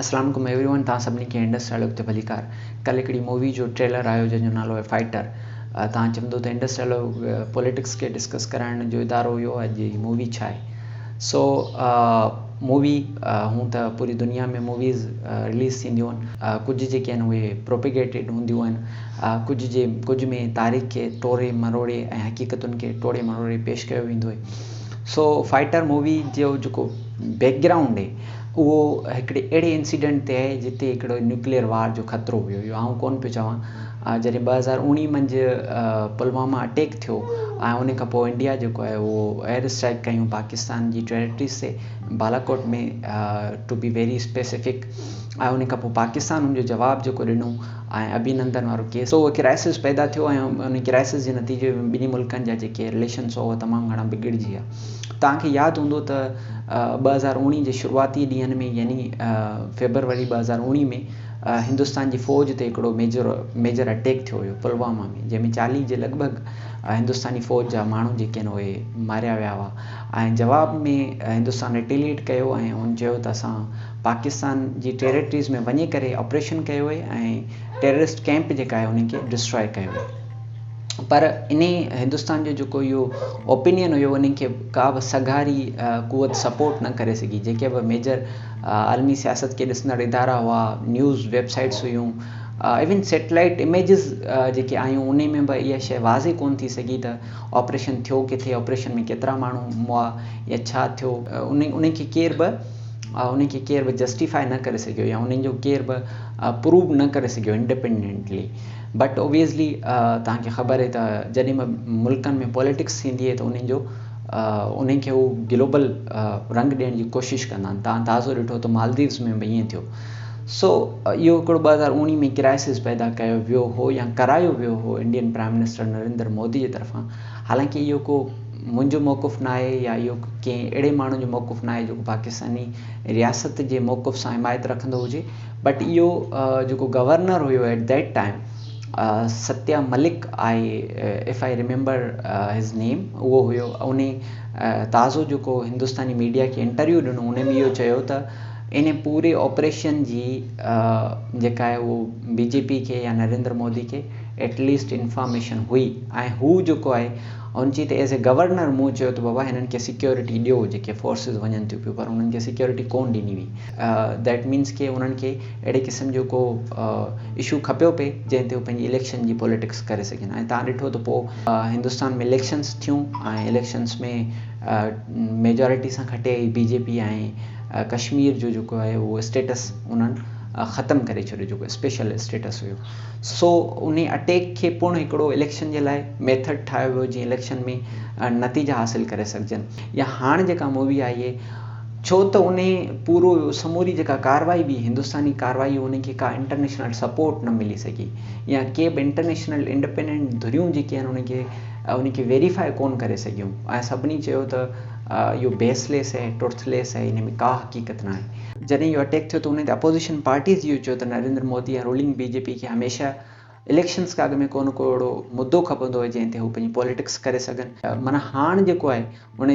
اسلام عليڪم every one توهان سڀني کي انڊس ڊائلاگ تي ڀليڪار ڪل هڪڙي مووي جو ٽريلر آيو جنهن جو نالو آهي فائٽر توهان چوندو ته انڊس ڊائلاگ پوليٽڪس کي ڊسڪس ڪرائڻ جو ادارو هيو اڄ هي مووي ڇا آهي سو مووي هون ته پوري دنيا ۾ موويز رليز ٿينديون آهن ڪجهه جيڪي آهن اهي پروپيگيٽيڊ هونديون آهن ڪجهه جي ڪجهه ۾ تاريخ کي ٽوڙي مروڙي ۽ حقيقتن کي ٽوڙي مروڙي پيش ڪيو ويندو آهي سو فائٽر مووي جو جيڪو بيڪ گرائونڊ آهي اهو هڪڙي اهڙي انسيڊنٽ تي آهي جتي هڪڙو نيوڪليئر وار جو خطرو هيو اهو آئون ڪونه پيو چوان جڏهن 2019 منجهه پلواما اٽيڪ ٿيو ۽ ان کان پوء انڊيا جيڪو آهي اهو ايئر اسٽرائڪ ڪيون پاڪستان جي ٽيريٽريز تي Balakot ۾ to be very specific ۽ ان کان پوء پاڪستان ان جو جواب جيڪو ڏنو ۽ اڀي نندن وارو ڪيس سو ڪرائسس پيدا ٿيو ۽ ان ڪرائسس جي نتيجي ۾ ٻنهي ملڪن جا جيڪي رليشنس هئا اهي تمام گهڻا بگڙجي ويا توهان کي ياد هوندو ته 2019 جي شروعاتي ڏينهن ۾ يعني فيبروري 2019 ۾ هندستان جي فوج تي هڪڙو ميجر ميجر اٽيڪ ٿيو هيو پلواما ۾ جنهن ۾ 40 جي لڳ ڀڳ هندستاني فوج جا ماڻهو جيڪي آهن اهي ماريا ويا هئا ۽ جواب ۾ هندستان ريٽيليئيٽ ڪيو ۽ هن چيو ته اسان پاڪستان جي ٽيريٽريز ۾ وڃي ڪري آپريشن ڪيو آهي ۽ ٽيررسٽ ڪيمپ جيڪا آهي ان کي ڊسٽرائي ڪيو آهي. پر انهي هندستان جو جيڪو اهو اوپينين هيو انهي کي ڪا به سگهاري قوت سپورٽ نه ڪري سگهي جيڪي به ميجر عالمي سياست کي ڏسندڙ ادارا هئا نيوز ويب سائيٽس هيون ايون سيٽلائيٽ اميجز جيڪي آيون انهي ۾ به اها شيء واضح ڪونه ٿي سگهي ته آپريشن ٿيو ڪٿي آپريشن ۾ ڪيترا ماڻهو مئا يا ڇا ٿيو انهي کي ڪير به انهي کي ڪير به جسٽيفائي نه ڪري سگهيو يا انهن جو ڪير به پروو نه ڪري سگهيو انڊيپينڊنٽلي بٽ اوبويسلي توهان کي خبر آهي ته جڏهن به ملڪن ۾ پوليٽڪس ٿيندي آهي ته انهن جو انهن کي هو گلوبل رنگ ڏيڻ جي ڪوشش ڪندا آهن توهان تازو ڏٺو ته مالديوز ۾ به ائين ٿيو سو اهو هڪڙو 2019 ۾ ڪرائسس پيدا ڪيو ويو هو يا ڪرايو ويو هو Indian prime minister Narendra Modi جي طرفان حالانڪه اهو ڪو منهنجو موقف ناهي يا اهو ڪنهن اهڙي ماڻهو جو موقف ناهي جيڪو پاڪستاني رياست جي موقف سان حمايت رکندو هجي بٽ اهو جيڪو governor have at that time Satya Malik I if I remember his name اهو هيو ان تازو جيڪو هندستاني ميڊيا کي انٽرويو ڏنو ان ۾ اهو چيو ته ان پوري آپريشن جي جيڪا آهي اهو بي جي پي کي يا نريندر مودي کي ايٽ ليسٽ انفارميشن هئي ۽ هو جيڪو آهي ان چي ته ايز اي گورنر مون چيو ته بابا هنن کي سيڪيورٽي ڏيو جيڪي فورسز وڃن ٿيون پيون پر انهن کي سيڪيورٽي ڪون ڏني وئي that means ڪي انهن کي اهڙي قسم جو ڪو اشو کپيو پئي جنهن تي هو پنهنجي اليڪشن جي پوليٽڪس ڪري سگهن ۽ تان ڏٺو ته پوء هندستان ۾ اليڪشنس ٿيون ۽ اليڪشنس ۾ ميجارٽي سان کٽي آئي بي جي پي ۽ ڪشمير جو جيڪو آهي اهو اسٽيٽس انهن ختم ڪري ڇڏيو جيڪو اسپيشل اسٽيٽس هيو سو انهي اٽيڪ کي پڻ هڪڙو اليڪشن جي لاء ميٿڊ ٺاهيو ويو جيئن اليڪشن ۾ نتيجا حاصل ڪري سگهجن يا هاڻ جيڪا مووي آئي اهي ڇو ته انهي پورو سموري جيڪا ڪارروائي هئي هندستاني ڪارروائي انهي کي ڪا انٽرنيشنل سپورٽ نه ملي سگهي يا ڪي به انٽرنيشنل انڊپينڊنٽ ڌريون جيڪي آهن انهي کي انهي کي ويريفائي ڪون ڪري سگهيون ۽ سڀني چيو ته اهو بيس ليس آهي ٽرٿ ليس آهي انهي ۾ ڪا حقيقت ناهي. جڏهن اهو اٽيڪ ٿيو ته انهي تي اپوزيشن پارٽيز اهو چيو ته نريندر مودي ۽ رولنگ بي جي پي کي هميشه اليڪشنز کان اڳ ۾ ڪو نه ڪو اهڙو مدو کپندو آهي جنهن تي هو پنهنجي پوليٽڪس ڪري سگهن. معنيٰ هاڻ جيڪو آهي ان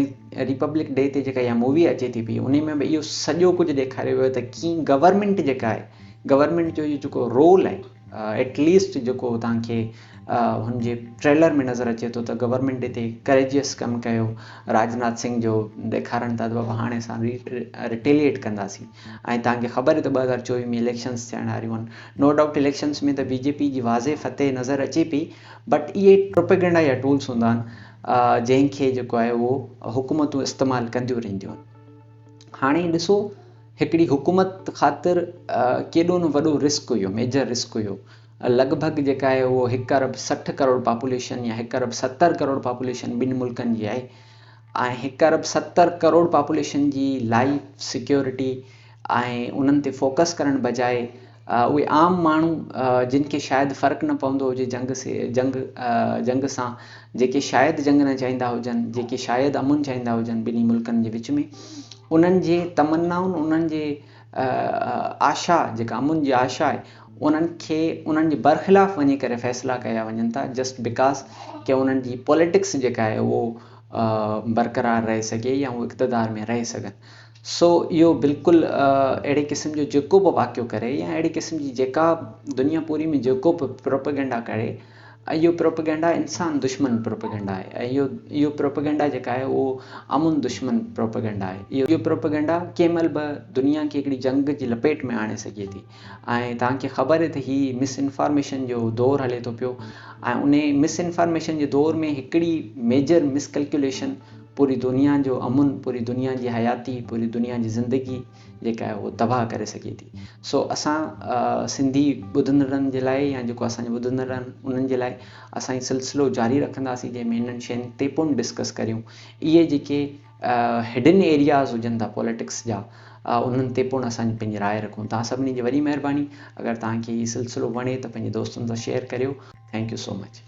ريپبلڪ ڊي تي جيڪا اها مووي اچي ٿي پئي انهي ۾ به اهو سڄو ڪجهه ڏيکاريو ويو ته ڪيئن گورنمينٽ جيڪا آهي گورنمينٽ جو اهو جيڪو رول آهي ايٽ ليسٽ جيڪو توهان کي هن جي ٽريلر ۾ نظر اچي ٿو ته گورنمينٽ هتي ڪريجيس ڪم ڪيو راجناٿ سنگهه جو ڏيکارن ٿا ته بابا هاڻي اسان ريٽيليئيٽ ڪنداسين ۽ توهان کي خبر آهي ته 2024 ۾ اليڪشنس ٿيڻ واريون آهن نو ڊائوٽ اليڪشنس ۾ ته بي جي پي جي واضح فتح نظر اچي پئي بٽ اهي پروپيگنڊا جا ٽولس هوندا آهن جنهن کي جيڪو آهي اهو حڪومتون استعمال ڪنديون رهنديون آهن هاڻي ڏسو هڪڙي حڪومت خاطر ڪيڏو نه وڏو رسڪ هيو، ميجر رسڪ هيو. لڳ ڀڳ جيڪا آهي اهو هڪ ارب 60 ڪروڙ پاپوليشن يا هڪ ارب 70 ڪروڙ پاپوليشن ٻن ملڪن جي آهي ۽ هڪ ارب 70 ڪروڙ پاپوليشن جي لائيف سيڪيورٽي ۽ انهن تي فوڪس ڪرڻ بجاء اهي عام ماڻهو جن کي شايد فرق نه پوندو هجي جنگ سي جنگ جنگ سان جيڪي شايد جنگ نه چاهيندا هجن جيڪي شايد امن چاهيندا هجن ٻنهي ملڪن جي وچ ۾ انهن جي تمنائن انهن جي آشا جيڪا امن جي آشا آهي انهن کي انهن جي برخلاف وڃي ڪري فيصلا ڪيا وڃن ٿا جسٽ because ڪي انهن جي پوليٽڪس جيڪا آهي اهو برقرار رهي سگهي يا هو اقتدار ۾ رهي سگهن. سو اهو بلڪل اهڙي قسم جو جيڪو به واقعو ڪري يا اهڙي قسم جي جيڪا دنيا پوري ۾ جيڪو به پروپيگنڊا ڪري اهو پروپيگنڊا انسان دشمن پروپيگنڊا آهي ۽ اهو اهو پروپيگنڊا جيڪا آهي اهو امن دشمن پروپيگنڊا آهي. اهو پروپيگنڊا ڪنهن مهل به دنيا کي هڪڙي جنگ جي لپيٽ ۾ آڻي سگهي ٿي ۽ توهان کي خبر آهي ته هي مس انفارميشن جو دور هلي ٿو پيو ۽ انهي مس انفارميشن جي دور ۾ هڪڙي ميجر مس ڪلڪيوليشن پوري دنيا جو امن، پوري دنيا جي حياتي، پوري دنيا جي زندگي جيڪا آهي اهو تباهه ڪري سگهي ٿي. سو اسان سنڌي ٻڌندڙن جي لاء يا جيڪو اسان جي ٻڌندڙ آهن انهن جي لاء اسان هي سلسلو جاري رکنداسين جنهن ۾ انهن شين تي پڻ ڊسڪس ڪريون. اهي جيڪي هڊن ايرياز هجن ٿا پوليٽڪس جا انهن تي پڻ اسان پنهنجي راء رکون. توهان سڀني جي وڏي مهرباني اگر توهان کي هي سلسلو وڻي ته پنهنجي دوستن سان شيئر ڪريو. Thank you so much.